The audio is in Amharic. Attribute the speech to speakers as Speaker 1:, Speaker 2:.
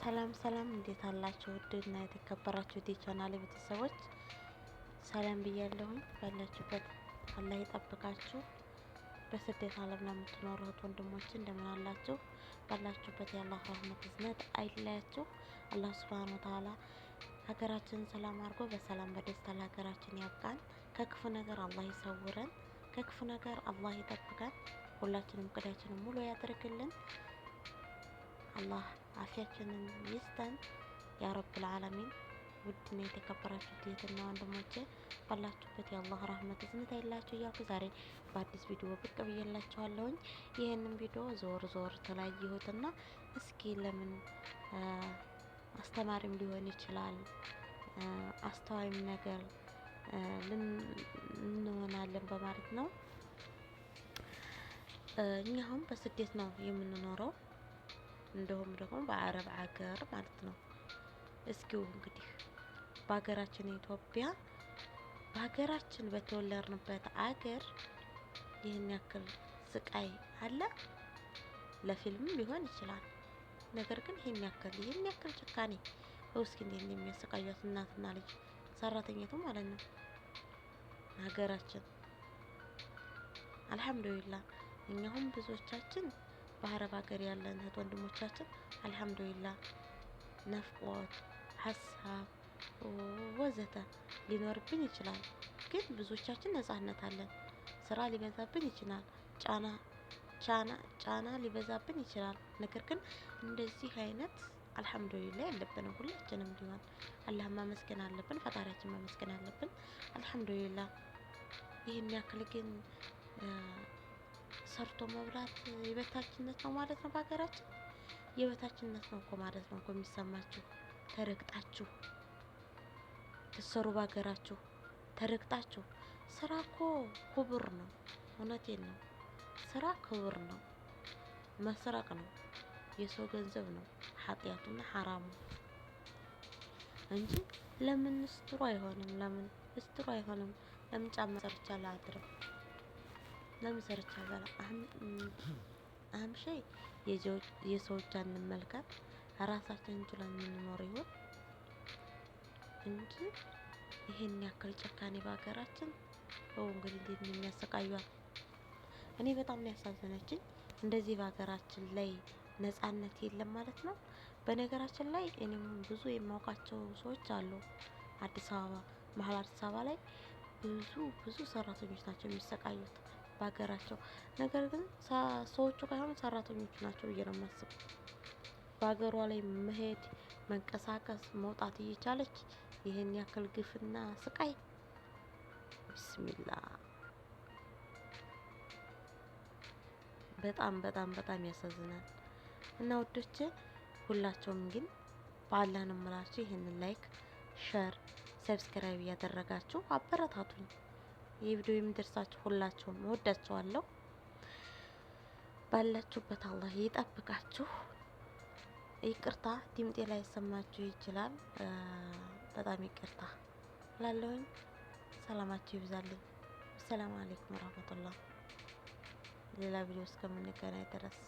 Speaker 1: ሰላም ሰላም፣ እንዴት አላችሁ? ውድና የተከበራችሁ የቻናሌ ቤተሰቦች ሰላም ብያለሁኝ። ባላችሁበት አላህ ይጠብቃችሁ። በስደት ዓለም ለምትኖሩ እህት ወንድሞች እንደምን አላችሁ? ባላችሁበት የአላህ ረህመት እዝነት አይለያችሁ። አላህ ሱብሃነሁ ወተዓላ ሀገራችንን ሰላም አድርጎ በሰላም በደስታ ለሀገራችን ያብቃን። ከክፉ ነገር አላህ ይሰውረን፣ ከክፉ ነገር አላህ ይጠብቀን። ሁላችንም እቅዳችንን ሙሉ ያደርግልን። አላህ አፊያችንን ይስጠን ያ ረብል ዓለሚን። ውድና የተከበራችሁ እህትና ወንድሞቼ ባላችሁበት የአላህ ረህመት እዝነት አይለያችሁ እያልኩ ዛሬ በአዲስ ቪዲዮ ብቅ ብዬላችኋለሁኝ። ይህንን ቪዲዮ ዞር ዞር ተለያየሁትና እስኪ ለምን አስተማሪም ሊሆን ይችላል፣ አስተዋይም ነገር እንሆናለን በማለት ነው። እኛ አሁን በስደት ነው የምንኖረው፣ እንደውም ደግሞ በአረብ ሀገር ማለት ነው። እስኪው እንግዲህ በሀገራችን ኢትዮጵያ፣ በሀገራችን በተወለድንበት አገር ይህን ያክል ስቃይ አለ? ለፊልምም ሊሆን ይችላል። ነገር ግን ይህን ያክል ጭካኔ፣ እስኪ እንዴት እንደሚያሰቃያት እናትና ልጅ ሰራተኛቱ ማለት ነው። ሀገራችን አልሐምዱሊላህ፣ እኛ አሁን ብዙዎቻችን በአረብ ሀገር ያለን እህት ወንድሞቻችን አልሐምዱሊላህ ናፍቆት፣ ሀሳብ ወዘተ ሊኖርብን ይችላል። ግን ብዙዎቻችን ነጻነት አለን። ስራ ሊበዛብን ይችላል። ጫና ጫና ጫና ሊበዛብን ይችላል። ነገር ግን እንደዚህ አይነት አልሐምዱሊላህ የለብንም። ሁላችንም ቢሆን አላህ ማመስገን አለብን፣ ፈጣሪያችን ማመስገን አለብን። አልሐምዱሊላህ። ይህን ያክል ግን ሰርቶ መብላት የበታችነት ነው ማለት ነው። በሀገራችን የበታችነት ነው እኮ ማለት ነው እኮ የሚሰማችሁ፣ ተረግጣችሁ ትሰሩ፣ በሀገራችሁ ተረግጣችሁ። ስራ እኮ ክቡር ነው። እውነቴን ነው። ስራ ክቡር ነው። መስረቅ ነው፣ የሰው ገንዘብ ነው ኃጢአቱና ሐራሙ እንጂ ለምን ስትሮ አይሆንም? ለምን ስትሮ አይሆንም? ለምን ጫማ ሰርቻ አላድርም? ለምን ሰርቻ አልበላም? أهم شيء የሰው እጅ አንመልከት፣ ራሳችንን ችለን የምንኖር ይሆን እንጂ ይሄን ያክል ጭካኔ በሀገራችን። እንግዲህ እንዴት እንደሚያሰቃዩት እኔ በጣም ነው ያሳዘነችኝ። እንደዚህ በሀገራችን ላይ ነጻነት የለም ማለት ነው። በነገራችን ላይ እኔም ብዙ የማውቃቸው ሰዎች አሉ። አዲስ አበባ፣ መሀል አዲስ አበባ ላይ ብዙ ብዙ ሰራተኞች ናቸው የሚሰቃዩት በሀገራቸው። ነገር ግን ሰዎቹ ካይሆኑ ሰራተኞቹ ናቸው ብዬ ነው የማስበው። በሀገሯ ላይ መሄድ፣ መንቀሳቀስ፣ መውጣት እየቻለች ይህን ያክል ግፍና ስቃይ፣ ቢስሚላ፣ በጣም በጣም በጣም ያሳዝናል። እና ውዶቼ ሁላቸውም ግን በአላህ ነው የምላችሁ፣ ይህንን like፣ share፣ subscribe እያደረጋችሁ አበረታቱኝ። ይህ ቪዲዮ የሚደርሳችሁ ሁላችሁም እወዳችኋለሁ። ባላችሁበት አላህ ይጠብቃችሁ። ይቅርታ ድምጤ ላይ ሰማችሁ ይችላል። በጣም ይቅርታ እላለሁኝ። ሰላማችሁ ይብዛልኝ። ሰላም አለይኩም ወራህመቱላህ። ሌላ ቪዲዮ እስከምንገናኝ ድረስ።